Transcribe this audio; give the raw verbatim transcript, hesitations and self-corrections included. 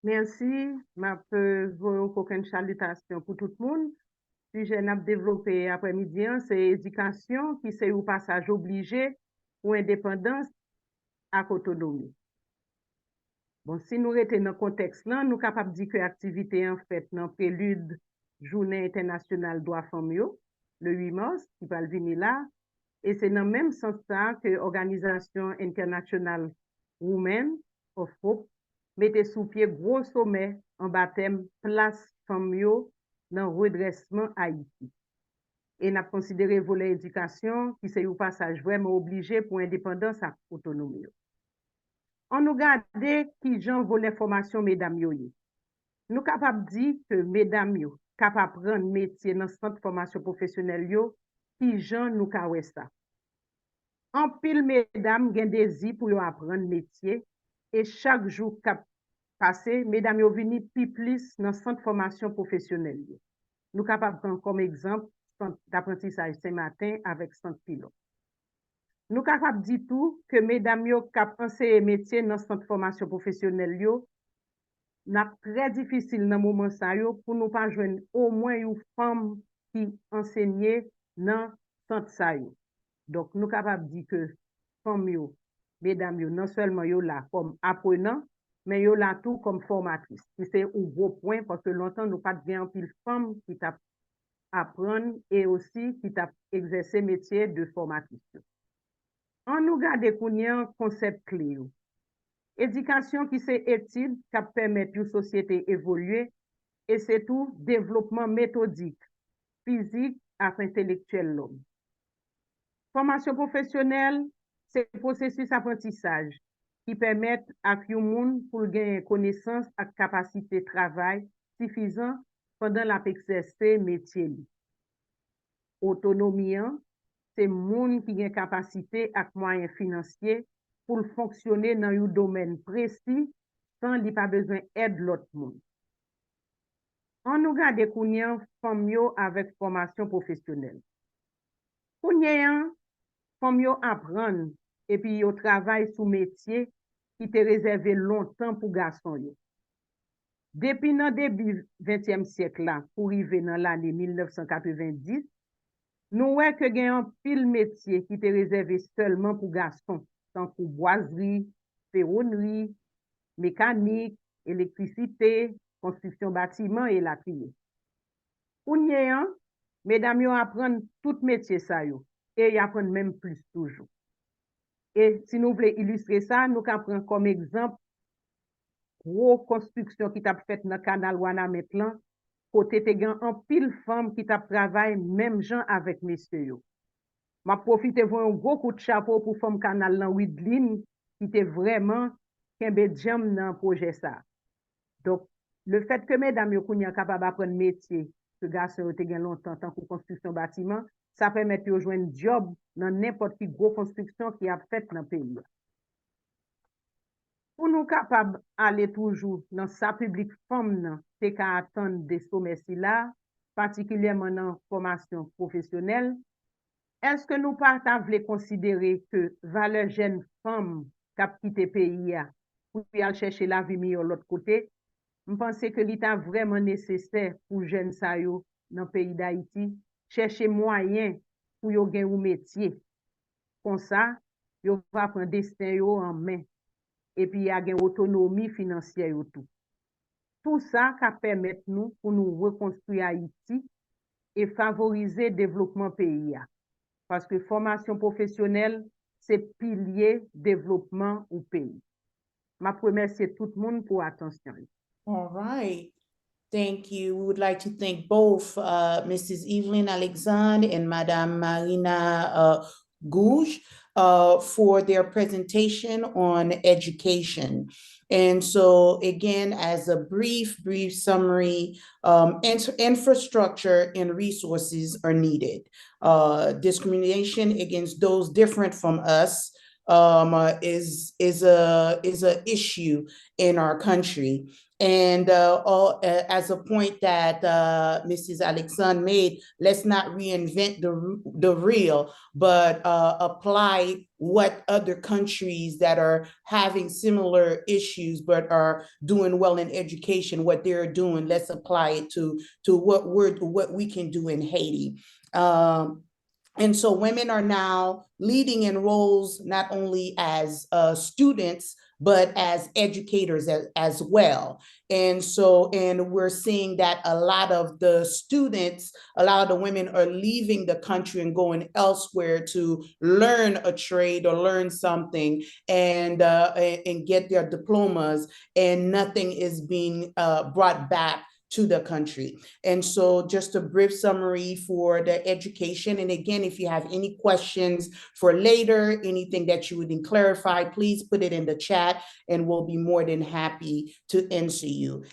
Mèsi. M ap, euh, voye yon kokenn chalitasyon pou tout moun. Sijè n ap devlope aprèmidi an, se edikasyon ki se yon pasaj oblije pou endepandans ak otonomi. Bon, si nou rete nan kontèks lan, nou kapab di ke aktivite an fèt nan prelid Jounen Entènasyonal Dwa Fanm yo, le uit mas, ki pral vini la, e se nan menm sans sa a ke Organization International Women of Hope mete sou pye gwo somè anba tèm Plas fanm yo nan redrèsman Ayiti. E n ap konsidere volè edikasyon, ki se yon pasaj vrèman oblije pou endepandans ak otonomi yo. Ann nou gade kijan volè fòmasyon medam yo ye. Nou kapab di ke medam yo k ap aprann metye nan sant fòmasyon pwofesyonèl yo, kijan nou ka wè sa? Anpil medam gen dezi pou yo aprann metye, e chak jou k ap pase, medam yo vini pi plis nan sant fòmasyon pwofesyonèl yo. Nou kapab pran kòm egzanp sant daprantisaj Senmaten avèk sant Pilòt. Nou kapab di tou ke medam yo k ap anseye metye nan sant fòmasyon pwofesyonèl yo, n ap trè difisil nan moman sa yo pou nou pa jwenn omwen yon fanm ki ansenye nan sant sa yo. Donk, nou kapab di ke fanm yo, medam yo, non sèlman yo la kòm aprenan, men yo la tou kòm fòmatris, ki se yon gwo pwen, paske lontan nou pa t gen anpil fanm ki t ap aprann e osi ki t ap egzèse metye de fòmatris yo. Ann nou gade kounye an konsèp kle yo. Edikasyon ki se etid k ap pèmèt yon sosyete evolye e se tou devlopman metodik, fizik ak entelektyèl lòm. Fòmasyon pwofesyonèl se pwosesis aprantisaj ki pèmèt ak yon moun pou l genyen konesans ak kapasite travay sifizan pandan l ap egzèse metye li. Otonomi an se moun ki gen kapasite ak mwayen finansye pou l fonksyone nan yon domèn presi san li pa bezwen èd lòt moun. Ann nou gade kounye an fanm yo avèk fòmasyon pwofesyonèl. Kounye an, fanm yo aprann epi yo travay sou metye ki te rezève lontan pou gason yo. Depi nan debi ventyèm syèk la pou rive nan lane mil nèf san katrevenndis, nou wè ke gen anpil metye ki te rezève sèlman pou gason, tankou bwazri, fewonri, mekanik, elektrisite, konstriksyon batiman, elatriye. Kounye an, medam yo aprann tout metye sa yo, e y aprann menm plis toujou. E si nou vle ilistre sa, nou ka pran kòm egzanp gwo konstriksyon ki t ap fèt nan kanal Wanament lan, kote te gen anpil fanm ki t ap travay menm jan avèk mesye yo. M ap pwofite voye yon gwo kout chapo pou fanm kanal lan, Widline, ki te vrèman kenbe djanm nan pwojè sa a. Donk, lefètke medam yo kounye a kapab aprann metye ke gason yo te gen lontan, tankou konstriksyon batiman, sa pèmèt yo jwenn djòb nan nenpòt ki gwo konstriksyon ki ap fèt nan peyi a. Pou nou kapab ale toujou nan sa piblik fanm nan te ka atann de somè sila, patikilyèman nan fòmasyon pwofesyonèl, èske nou pa ta vle konsidere ke valè jèn fanm k ap kite peyi a pou y al chèche lavi miyò lòt kote, m panse ke li ta vrèman nesesè pou jèn sa yo nan peyi Dayiti chèche mwayen pou yo gen yon metye. Konsa, yo va pran desten yo an men, epi y a gen otonomi finansyè yo tou. Tou sa ka pèmèt nou pou nou rekonstwi Ayiti e favorize devlopman peyi a, paske fòmasyon pwofesyonèl se pilye devlopman ou peyi. M ap remèsye tout moun pou atansyon yo. All right. Thank you. We would like to thank both uh, Missus Evelyn Alexandre and Madame Marina uh, Gouge uh, for their presentation on education. And so, again, as a brief, brief summary, um, infrastructure and resources are needed. Uh, discrimination against those different from us um, uh, is is a is a issue in our country. And uh, all, uh, as a point that uh, Missus Alexandre made, let's not reinvent the the real, but uh, apply what other countries that are having similar issues but are doing well in education, what they're doing. Let's apply it to to what we're what we can do in Haiti. Um, and so women are now leading in roles not only as uh, students but as educators as, as well. And so, and we're seeing that a lot of the students, a lot of the women are leaving the country and going elsewhere to learn a trade or learn something and uh, and get their diplomas, and nothing is being uh, brought back to the country. And so, just a brief summary for the education. And again, if you have any questions for later, anything that you would clarify, please put it in the chat and we'll be more than happy to answer you.